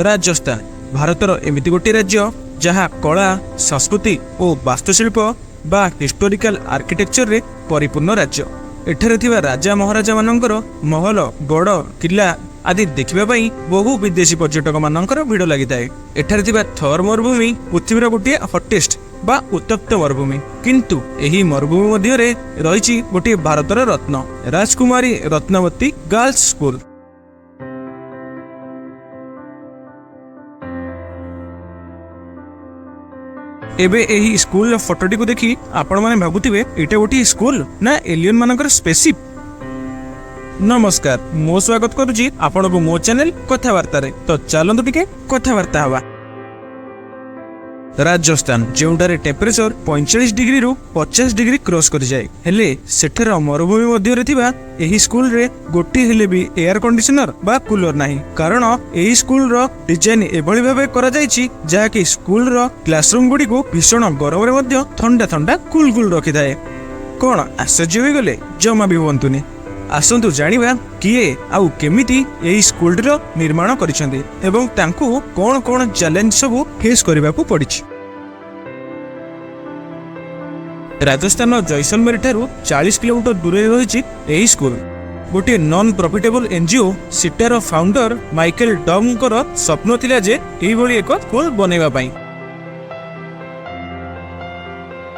ରାଜସ୍ଥାନ ଭାରତର ଏମିତି ଗୋଟିଏ ରାଜ୍ୟ, ଯାହା କଳା, ସଂସ୍କୃତି ଓ ବାସ୍ତୁଶିଳ୍ପ ବା ହିଷ୍ଟୋରିକାଲ ଆର୍କିଟେକ୍ଚରରେ ପରିପୂର୍ଣ୍ଣ ରାଜ୍ୟ। ଏଠାରେ ଥିବା ରାଜା ମହାରାଜାମାନଙ୍କର ମହଲ, ଗଡ଼, କିଲ୍ଲା ଆଦି ଦେଖିବା ପାଇଁ ବହୁ ବିଦେଶୀ ପର୍ଯ୍ୟଟକମାନଙ୍କର ଭିଡ଼ ଲାଗିଥାଏ। ଏଠାରେ ଥିବା ଥର ମରୁଭୂମି ପୃଥିବୀର ଗୋଟିଏ ହଟେଷ୍ଟ ବା ଉତ୍ତପ୍ତ ମରୁଭୂମି। କିନ୍ତୁ ଏହି ମରୁଭୂମି ମଧ୍ୟରେ ରହିଛି ଗୋଟିଏ ଭାରତର ରତ୍ନ, ରାଜକୁମାରୀ ରତ୍ନାବତୀ ଗାର୍ଲସ ସ୍କୁଲ। ଏବେ ଏହି ସ୍କୁଲର ଫଟୋଟିକୁ ଦେଖି ଆପଣମାନେ ଭାବୁଥିବେ, ଏଇଟା ଗୋଟିଏ ସ୍କୁଲ ନା ଏଲିୟନ ମାନଙ୍କର ସ୍ପେସିପ୍? ନମସ୍କାର, ମୁଁ ସ୍ୱାଗତ କରୁଛି ଆପଣଙ୍କୁ ମୋ ଚ୍ୟାନେଲ କଥାବାର୍ତ୍ତାରେ। ତ ଚାଲନ୍ତୁ ଟିକେ କଥାବାର୍ତ୍ତା ହବା। ରାଜସ୍ଥାନ, ଯେଉଁଠାରେ ଟେମ୍ପରେଚର 45 ଡିଗ୍ରୀରୁ 50 ଡିଗ୍ରୀ କ୍ରସ୍ କରିଯାଏ, ହେଲେ ସେଠାର ମରୁଭୂମି ମଧ୍ୟରେ ଥିବା ଏହି ସ୍କୁଲରେ ଗୋଟିଏ ହେଲେ ବି ଏୟାର କଣ୍ଡିସନର ବା କୁଲର ନାହିଁ। କାରଣ ଏହି ସ୍କୁଲର ଡିଜାଇନ ଏଭଳି ଭାବେ କରାଯାଇଛି, ଯାହାକି ସ୍କୁଲର କ୍ଲାସରୁମ ଗୁଡ଼ିକୁ ଭୀଷଣ ଗରମରେ ମଧ୍ୟ ଥଣ୍ଡା ଥଣ୍ଡା, କୁଲ କୁଲ ରଖିଥାଏ। କଣ ଆଶ୍ଚର୍ଯ୍ୟ ହୋଇଗଲେ? ଜମା ବି ହୁଅନ୍ତୁନି। ଆସନ୍ତୁ ଜାଣିବା କିଏ ଆଉ କେମିତି ଏହି ସ୍କୁଲଟିର ନିର୍ମାଣ କରିଛନ୍ତି ଏବଂ ତାଙ୍କୁ କଣ କଣ ଚ୍ୟାଲେଞ୍ଜ ସବୁ ଫେସ୍ କରିବାକୁ ପଡ଼ିଛି। ରାଜସ୍ଥାନର ଜୈସଲମେର ଠାରୁ 40 କିଲୋମିଟର ଦୂରରେ ରହିଛି ଏହି ସ୍କୁଲ। ଗୋଟିଏ ନନ୍ ପ୍ରଫିଟେବଲ ଏନଜିଓ ସିଟାର ଫାଉଣ୍ଡର ମାଇକେଲ ଡମ୍ଙ୍କର ସ୍ୱପ୍ନ ଥିଲା ଯେ ଏହିଭଳି ଏକ ସ୍କୁଲ ବନେଇବା ପାଇଁ।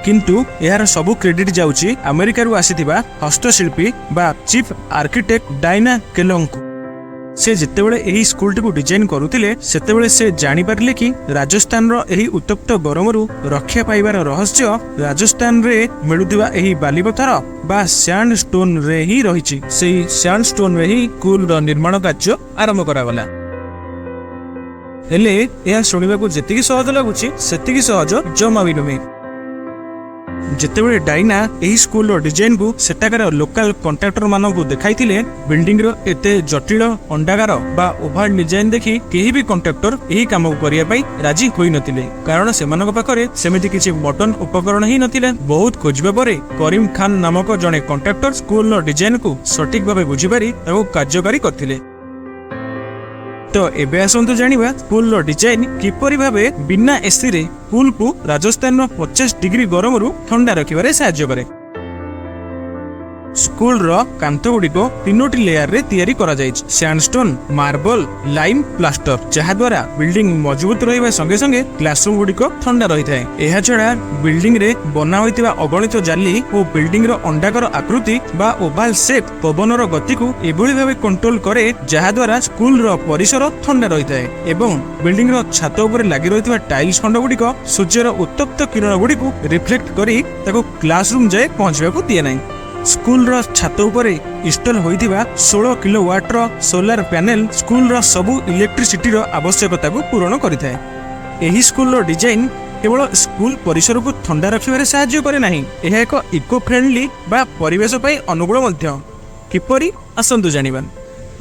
କିନ୍ତୁ ଏହାର ସବୁ କ୍ରେଡିଟ୍ ଯାଉଛି ଆମେରିକାରୁ ଆସିଥିବା ହସ୍ତଶିଳ୍ପୀ ବା ଚିଫ୍ ଆର୍କିଟେକ୍ଟ ଡାଇନା କେଲଙ୍କୁ। ସେ ଯେତେବେଳେ ଏହି ସ୍କୁଲଟିକୁ ଡିଜାଇନ କରୁଥିଲେ, ସେତେବେଳେ ସେ ଜାଣିପାରିଲେ କି ରାଜସ୍ଥାନର ଏହି ଉତ୍ତପ୍ତ ଗରମରୁ ରକ୍ଷା ପାଇବାର ରହସ୍ୟ ରାଜସ୍ଥାନରେ ମିଳୁଥିବା ଏହି ବାଲିପଥର ବା ସ୍ୟାଣ୍ଡ ଷ୍ଟୋନରେ ହିଁ ରହିଛି। ସେହି ସ୍ୟାଣ୍ଡ ଷ୍ଟୋନରେ ହିଁ ସ୍କୁଲର ନିର୍ମାଣ କାର୍ଯ୍ୟ ଆରମ୍ଭ କରାଗଲା। ହେଲେ ଏହା ଶୁଣିବାକୁ ଯେତିକି ସହଜ ଲାଗୁଛି, ସେତିକି ସହଜ ଜମା ବି ନୁହେଁ। ଯେତେବେଳେ ଡାଇନା ଏହି ସ୍କୁଲର ଡିଜାଇନକୁ ସେଠାକାର ଲୋକାଲ କଣ୍ଟ୍ରାକ୍ଟର ମାନଙ୍କୁ ଦେଖାଇଥିଲେ, ବିଲ୍ଡିଂର ଏତେ ଜଟିଳ ଅଣ୍ଡାକାର ବା ଓଭାଲ ଡିଜାଇନ ଦେଖି କେହି ବି କଣ୍ଟ୍ରାକ୍ଟର ଏହି କାମକୁ କରିବା ପାଇଁ ରାଜି ହୋଇନଥିଲେ, କାରଣ ସେମାନଙ୍କ ପାଖରେ ସେମିତି କିଛି ମଡର୍ଣ୍ଣ ଉପକରଣ ହିଁ ନଥିଲା। ବହୁତ ଖୋଜିବା ପରେ କରିମ ଖାନ ନାମକ ଜଣେ କଣ୍ଟ୍ରାକ୍ଟର ସ୍କୁଲର ଡିଜାଇନକୁ ସଠିକ ଭାବେ ବୁଝିପାରି ତାକୁ କାର୍ଯ୍ୟକାରୀ କରିଥିଲେ। ତ ଏବେ ଆସନ୍ତୁ ଜାଣିବା ସ୍କୁଲର ଡିଜାଇନ କିପରି ଭାବେ ବିନା ଏସିରେ ସ୍କୁଲକୁ ରାଜସ୍ଥାନର 50 ଡିଗ୍ରୀ ଗରମରୁ ଥଣ୍ଡା ରଖିବାରେ ସାହାଯ୍ୟ କରେ। ସ୍କୁଲର କାନ୍ଥ ଗୁଡ଼ିକ ତିନୋଟି ଲେୟାରରେ ତିଆରି କରାଯାଇଛି, ସ୍ୟାଣ୍ଡଷ୍ଟୋନ, ମାର୍ବଲ, ଲାଇମ୍ ପ୍ଲାଷ୍ଟର, ଯାହାଦ୍ୱାରା ବିଲ୍ଡିଂ ମଜବୁତ ରହିବା ସଙ୍ଗେ ସଙ୍ଗେ କ୍ଲାସରୁମ ଗୁଡ଼ିକ ଥଣ୍ଡା ରହିଥାଏ। ଏହାଛଡ଼ା ବିଲ୍ଡିଂରେ ବନା ହୋଇଥିବା ଅଗଣିତ ଜାଲି ଓ ବିଲ୍ଡିଂର ଅଣ୍ଡାକାର ଆକୃତି ବା ଓଭାଲ ସେପ୍ ପବନର ଗତିକୁ ଏଭଳି ଭାବେ କଣ୍ଟ୍ରୋଲ କରେ, ଯାହାଦ୍ୱାରା ସ୍କୁଲର ପରିସର ଥଣ୍ଡା ରହିଥାଏ ଏବଂ ବିଲ୍ଡିଂର ଛାତ ଉପରେ ଲାଗି ରହିଥିବା ଟାଇଲ୍ସ ଖଣ୍ଡ ଗୁଡ଼ିକ ସୂର୍ଯ୍ୟର ଉତ୍ତପ୍ତ କିରଣ ଗୁଡ଼ିକୁ ରିଫ୍ଲେକ୍ଟ କରି ତାକୁ କ୍ଲାସରୁମ ଯାଏ ପହଞ୍ଚିବାକୁ ଦିଏ ନାହିଁ। ସ୍କୁଲର ଛାତ ଉପରେ ଇନଷ୍ଟଲ ହୋଇଥିବା 16 କିଲୋ ୱାଟ୍ର ସୋଲାର ପ୍ୟାନେଲ ସ୍କୁଲର ସବୁ ଇଲେକ୍ଟ୍ରିସିଟିର ଆବଶ୍ୟକତାକୁ ପୂରଣ କରିଥାଏ। ଏହି ସ୍କୁଲର ଡିଜାଇନ କେବଳ ସ୍କୁଲ ପରିସରକୁ ଥଣ୍ଡା ରଖିବାରେ ସାହାଯ୍ୟ କରେ ନାହିଁ, ଏହା ଏକ ଇକୋ ଫ୍ରେଣ୍ଡଲି ବା ପରିବେଶ ପାଇଁ ଅନୁକୂଳ ମଧ୍ୟ। କିପରି, ଆସନ୍ତୁ ଜାଣିବା।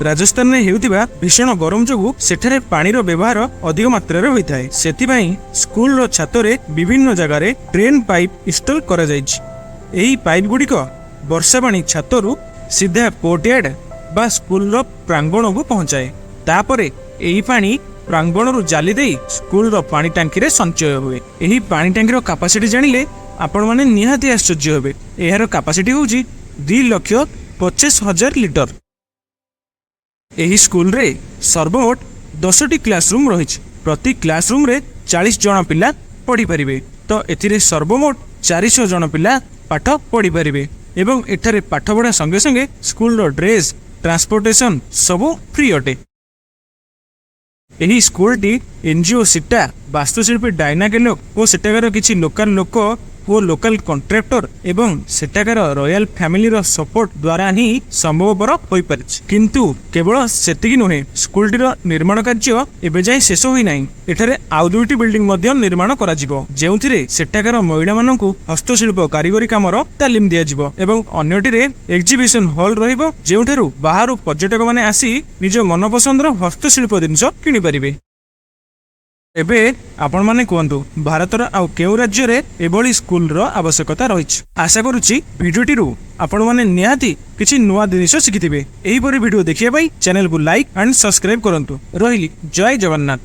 ରାଜସ୍ଥାନରେ ହେଉଥିବା ଭୀଷଣ ଗରମ ଯୋଗୁଁ ସେଠାରେ ପାଣିର ବ୍ୟବହାର ଅଧିକ ମାତ୍ରାରେ ହୋଇଥାଏ। ସେଥିପାଇଁ ସ୍କୁଲର ଛାତରେ ବିଭିନ୍ନ ଜାଗାରେ ଡ୍ରେନ୍ ପାଇପ୍ ଇନଷ୍ଟଲ କରାଯାଇଛି। ଏହି ପାଇପ୍ ଗୁଡ଼ିକ ବର୍ଷା ପାଣି ଛାତରୁ ସିଧା କୋର୍ଟୟାର୍ଡ ବା ସ୍କୁଲର ପ୍ରାଙ୍ଗଣକୁ ପହଞ୍ଚାଏ। ତାପରେ ଏହି ପାଣି ପ୍ରାଙ୍ଗଣରୁ ଜାଲି ଦେଇ ସ୍କୁଲର ପାଣି ଟାଙ୍କିରେ ସଞ୍ଚୟ ହୁଏ। ଏହି ପାଣି ଟାଙ୍କିର କାପାସିଟି ଜାଣିଲେ ଆପଣମାନେ ନିହାତି ଆଶ୍ଚର୍ଯ୍ୟ ହେବେ। ଏହାର କାପାସିଟି ହେଉଛି 2,50,000 ଲିଟର। ଏହି ସ୍କୁଲରେ ସର୍ବମୋଟ 10ଟି କ୍ଲାସରୁମ୍ ରହିଛି। ପ୍ରତି କ୍ଲାସରୁମ୍ରେ 40 ଜଣ ପିଲା ପଢ଼ିପାରିବେ। ତ ଏଥିରେ ସର୍ବମୋଟ 400 ଜଣ ପିଲା ପାଠ ପଢ଼ିପାରିବେ ଏବଂ ଏଠାରେ ପାଠପଢ଼ା ସଙ୍ଗେ ସଙ୍ଗେ ସ୍କୁଲର ଡ୍ରେସ୍, ଟ୍ରାନ୍ସପୋର୍ଟେସନ ସବୁ ଫ୍ରି ଅଟେ। ଏହି ସ୍କୁଲଟି ଏନଜିଓ ସିଟା, ବାସ୍ତୁଶିଳ୍ପୀ ଡାଇନା କେଲୋକ ଓ ସେଠାକାର କିଛି ଲୋକାଲ ଲୋକ ଓ ଲୋକାଲ କଣ୍ଟ୍ରାକ୍ଟର ଏବଂ ସେଠାକାର ରୟାଲ ଫ୍ୟାମିଲିର ସପୋର୍ଟ ଦ୍ୱାରା ହିଁ ସମ୍ଭବପର ହୋଇପାରିଛି। କିନ୍ତୁ କେବଳ ସେତିକି ନୁହେଁ, ସ୍କୁଲଟିର ନିର୍ମାଣ କାର୍ଯ୍ୟ ଏବେ ଯାଏଁ ଶେଷ ହୋଇନାହିଁ। ଏଠାରେ ଆଉ ଦୁଇଟି ବିଲ୍ଡିଂ ମଧ୍ୟ ନିର୍ମାଣ କରାଯିବ, ଯେଉଁଥିରେ ସେଠାକାର ମହିଳାମାନଙ୍କୁ ହସ୍ତଶିଳ୍ପ କାରିଗରୀ କାମର ତାଲିମ ଦିଆଯିବ ଏବଂ ଅନ୍ୟଟିରେ ଏକ୍ଜିବିସନ ହଲ୍ ରହିବ, ଯେଉଁଠାରୁ ବାହାରୁ ପର୍ଯ୍ୟଟକମାନେ ଆସି ନିଜ ମନପସନ୍ଦର ହସ୍ତଶିଳ୍ପ ଜିନିଷ କିଣିପାରିବେ। ଏବେ ଆପଣମାନେ କୁହନ୍ତୁ, ଭାରତର ଆଉ କେଉଁ ରାଜ୍ୟରେ ଏଭଳି ସ୍କୁଲର ଆବଶ୍ୟକତା ରହିଛି? ଆଶା କରୁଛି ଭିଡ଼ିଓଟିରୁ ଆପଣମାନେ ନିହାତି କିଛି ନୂଆ ଜିନିଷ ଶିଖିଥିବେ। ଏହିପରି ଭିଡ଼ିଓ ଦେଖିବା ପାଇଁ ଚ୍ୟାନେଲକୁ ଲାଇକ୍ ଆଣ୍ଡ ସବସ୍କ୍ରାଇବ୍ କରନ୍ତୁ। ରହିଲି, ଜୟ ଜଗନ୍ନାଥ।